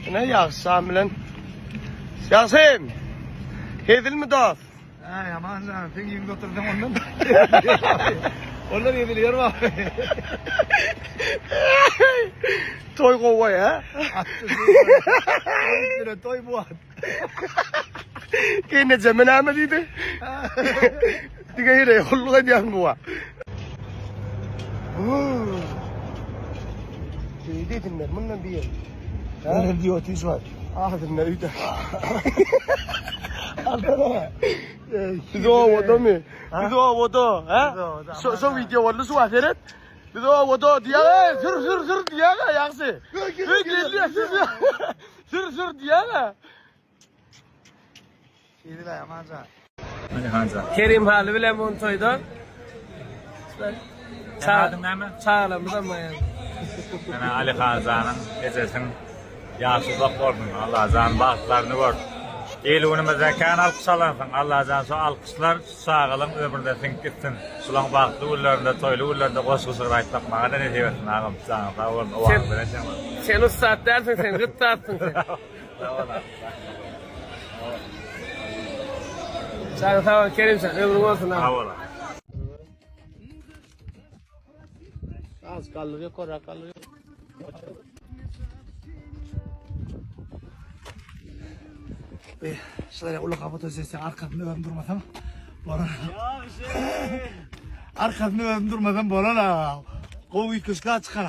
Ine ýagşy bilen. Ýagşym. Hezilmi dost? Aý aman jan, sen ýüňde otursaň ondan. Ondan hezil ýer bar. Toý gowy, ha? Toý toý bu wagt. Gelnejeme näme diýdi? Diňe heleý gulluk edýän bu wagt. Beýle edinler, mundan bir. Näme diýip otyş var? Agzynda öýde. Biz owada Biz owada, ha? Şo şo video boldy şu seret. Biz owada diýýär, sür sür sür diýýär, ýagşy. Gelýär, sür sür sür diýýär. Şeýle amanjan. Kerim haly bilen bu toýda. Adyň näme? Çagalarymyz hem bar. Ene Ali Hanjanyň ejesiniň ýaşy uzak bolsun. Allajan bagtlaryny gör. Il günümizde kän alkyş alansyň. Allajan şu alkyşlar şu çagalaň ömrüne siňip gitsin. Şulaň bagtly günlerinde, toýly günlerinde goşgy şygyr aýtmak maňa-da nesip etsin agam. Janyň sag bolsun, owazyň belent ýaňlansyn. Sen ussat dälsiň, sen gytdatsyň sen. Janyň sag bolsun Kerim sen, ömrüň bolsun agam. Sag bol. Az galdyr ýokarak galdyr. Şulara uly fotosessiýa arkasynda özüm durmasam bolar. Arkasynda özüm durmasam bolar aga. Gowy üýtgeşik çykar.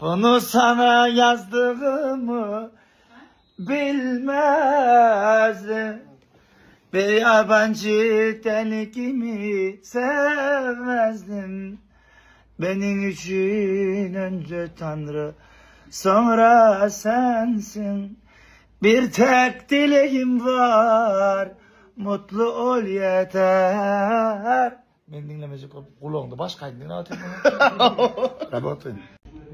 Bunu sana yazdığımı bilmezdim. Bir yabancı deli kimi sevmezdim. Benim için önce Tanrı, sonra sensin. Bir tek dileğim var, mutlu ol yeter. Men diňlemejek bolup gulagyňda başga aýdym diňläp otyrsyň. Rabotaý.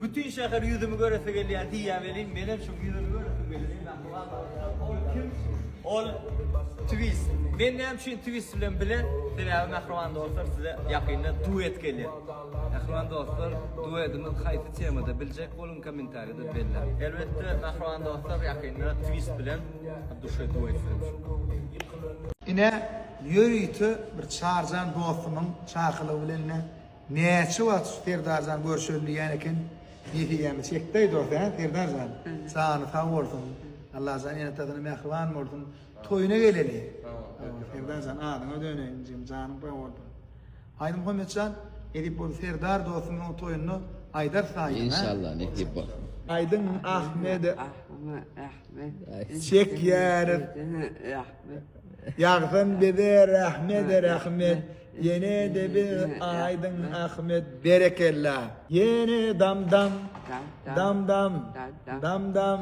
Bütin şäher ýüzümi göresi gelýär diýýär welin menem şuň ýüzüni göresim gelýär. Ol kim? Ol Twist. Men näme üçin Twist bilen bile? Sebäbi mähriban dostlar size ýakynda duet gelýär. Mähriban dostlar duedimiz haýsy temada biljek boluň kommentariýada belläň. Elbetde mähriban dostlar ýakynda Twist bilen duşe duet siziň üçin. Ine ýörite bir Çarjan dostumyň çakylygy bilen ine näçe wagt şu Serdarjan görşeli diýýän eken nesibämi çekdäý dos hä Serdarjan jany sag bolsun Allajan ene atasyna mähriban bolsun toýuna geleli Serdarjan adyňa döneýin jigim janyň sag bolsun Aýdymuhammetjan nesip bolsa Serdar dostumyň toýunda aýdarys aýdym hä Inşallah nesip bolsun. Aýdyň Ahmede çekýäris. Ýagsyn bize rahmede rahmet Ýene-de biz aýdyň Ahmet berekella. Ýene dam dam dam dam dam dam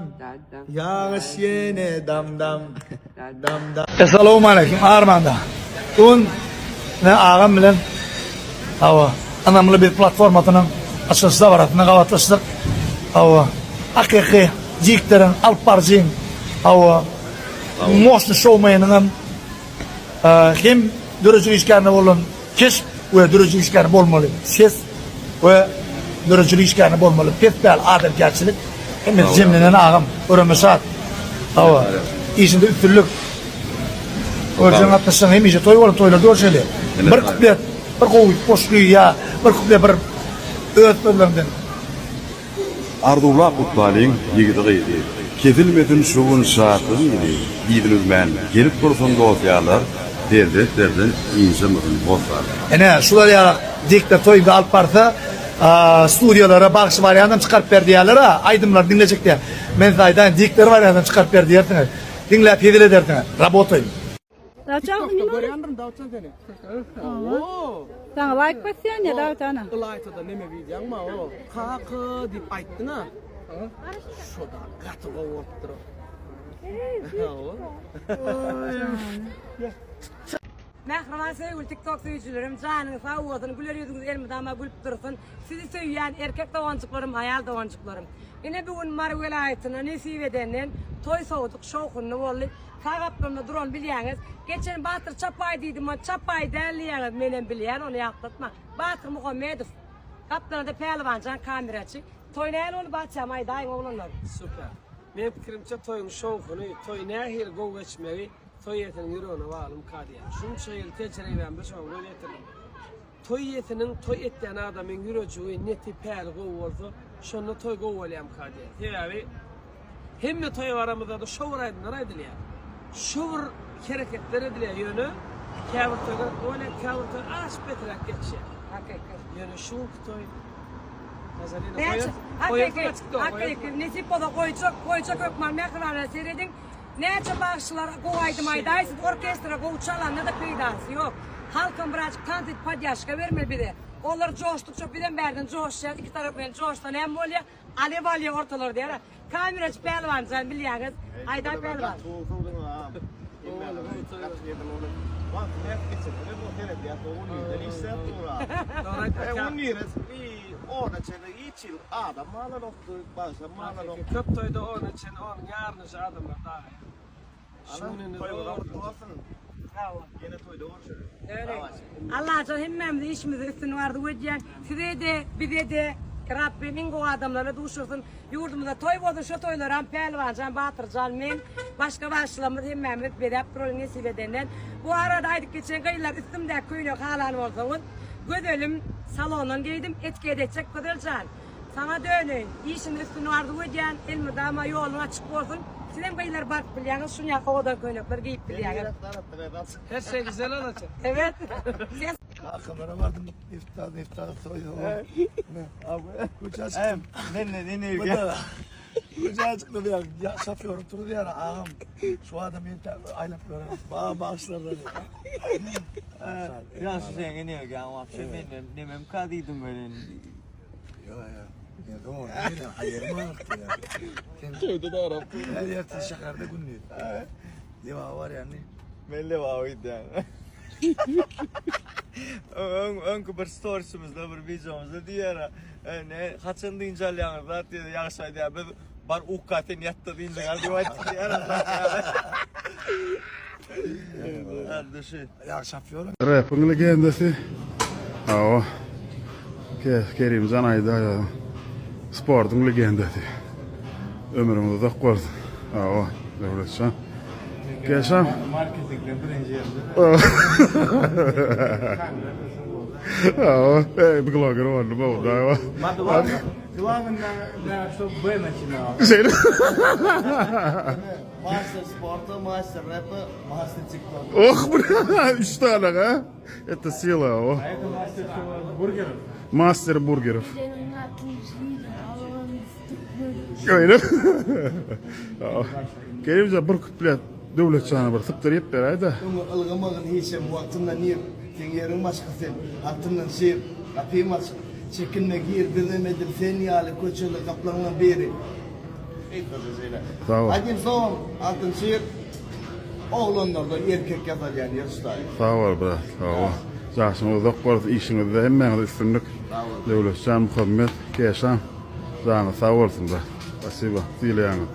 Ýagyş ýene dam dam dam dam. Essalawmaleýkim Armanda. Bu gün men agam bilen hawa ynamly bir platformasynyň açylyş dabarasynda gabatlaşdyk. Hawa hakyky jikleriň alyp baryjyň hawa Moşny şoumeniňem hem döredijilik işgärine bolan keşp we döredijilik işgäri bolmaly ses we döredijilik işgärine bolmaly pes päl adamkärçilik hemmesi jemlenen agam göreme şat. Hawa işinde üstünlik. Görjeň gatnaşsaň hemişe toý bolup toýlarda görşeli. Bir kuplet bir gowy goşgy ýa bir kuplet bir öz sözleriňden. Arzuwlap gutlalyň ýigidi-gyzy, Kesilmesin şu gün şatlygyň yzy, Yzyny üzmän gelip dursun dost-ýarlar, Perzent-perzent ynjamasyn hossarlar. Ine, şular ýaly diktor toýunda alyp barsa, studiýalara bagşy barýanam çykaryp ber diýýärler-a, aýdymlary diňlejek diýýär. Men size aýdaýyn, diktor barýanam çykaryp ber diýersiňiz. Diňläp hezil edersiňiz. Rabotaýyn. TikTokda görýändirin Dawutjan seni. Oo. Saňa laýk basýan ya Dawutana. Ylaýtada neme wideoň bar o. Kaka diýip aýtdyň-a. Şoda gaty gowy bolupdyr. Mähriban söýgüli TikTok söýüjilerim janyňyz sag bolsun güler ýüzüňiz elmydama gülüp dursun sizi söýýän erkek doganjyklarym aýal doganjyklarym ine bu gün Mary welaýatyna nesip edenden toý sowduk şowhunly boldy Sag gapdalynda duran bilýäňiz. Geçen Batyr Çapaý diýdim, ony Çapaý däl diýýäňiz, menem bilýän, ony ýatlatma. Batyr Muhammedow. Gapdalynda Pälwanjan kameraçy. Toý nähili boldy Batjam aýdaýyň oglanlar. Super. Meň pikirimçe toýuň şowhuny, toý nähili gowy geçmegi toý eýesiniň ýüregine baglymyka diýýän. Şunça ýyl tejribämde şoňa göz ýetirdim. Toý eýesiniň, toý etýän adamyň ýürejigi, neti, päli gowy bolsa, şonda toý gowy bolýamyka diýýän. Sebäbi hemme toýa baramyzda-da şo bir aýdymlar aýdylýar. Şo bir hereketler edilýär. Ýöne käbir toýlar gowy bolýar, käbir toý aşyp beterräk geçýär. Hakyky. Ýöne şu günki toý Nazarina Näçe? goýarsyň Hakyky. açykda, goýarsyň. Hakyky. Nesip bolsa goýjak, goýjak hökman mähribanlar serediň. Näçe bagşylar gowy aýdym aýdaýsyn, orkestra gowy çalanda-da peýdasy ýok. Halkam birazjyk tans edip podýaşka bermeli bize. Olar joşdukça bizem bärden joşýas, iki tarap bilen joşsa näme bolýa? Alew alýa ortalar diýýär. Kameraçy Pälwanjan bilýäňiz. Aýdaý Pälwan. Köp toýda ona çenli onuň ýaryna şu adamlar dagaýar. Şu gün indi Ýene toýda görüşeris. Allajan hemmämize işimizde üstünlik arzuw edýän. Size-de, bize-de Rabbim iň gowy adamlarla duşursyn. Ýurdumyzda toý bolsun, şo toýlaram Pälwanjan, Batyrjan, men, başga bagşylarymyz hemmämiz bezäp duraly nesip edenden. Bu arada aýdyp geçeýin gyzlar üstümdäki köýnegi halan bolsaňyz, Gözelim salondan geýdim, etiket etjek Gözeljan. Saňa döneýin. Işiňde üstünlik arzuw edýän, elmydama ýoluň açyk bolsun. Sizem gyzlar baryp bilýäňiz, şunýa owadan köýnekler geýip bilýäňiz. Her şey güzel olacak. Evet. Ses Kakamlara bardım. İftar, iftar soydu. Kucağa çıktım. Men ne ne Bu da Kucağa çıktım ya. Ya şoför oturdu yani ağam. Şu adam beni aylap gören. Bağ bağışlardan. Ya şu sen ne ya wapşe men nemem ka diýdim welin. Yok ya. Ne doğru. Ne hayır mı arttı ya. Sen de Arap. Her yerde şekerде günlüğü. Deva var yani. Men Lebaba gidýän. Öň öňki bir storisimizde bir wideomyzda diýýär, e, ne haçan dynç alýaňyz zat diýdi, ýagşy aýdýar. Biz bar ukka sen ýatda dynç al diýip aýtdy diýýär. Düşi. Ya şoför Rap'ın legendasy. Hawa. Kerimjan aýdaýar. Sportuň legendasy. Ömrüňiz uzak bolsun. Hawa, Döwletjan. Keşam. Marketingde birinji ýerde. Hawa, ey, bloger boldy bu. Главное, чтобы Б начинал. Şeýle. Master sporta, master рэpa, master TikTok. Oh, üç tane ha. Это сила, o. А это мастер бургеров. Master burgerov. Öyle. Kerimjan bir küplet Döwletjana bir sypdyryp beräý-de. Öňe ylgamagyn hiçem wagtyndan ir, Seň ýeriň başga sen, altyndan şir, Gapym açyk, çekinme gir, Bizem edil sen ýaly köçeli gaplaňlaň biri. Gysgaça şeýle. Sag bol. Aýdym soň altyn şir oglanlardan erkek ýasalýan ýer ştaý. Sag bol brat, sag bol. Ýaşyňyz uzak bolsun, işiňizde hemmäňize üstünlik. Döwletjan, Muhammet, Keşan, janyňyz sag bolsun brat. Spasibo, sylaýaňyz.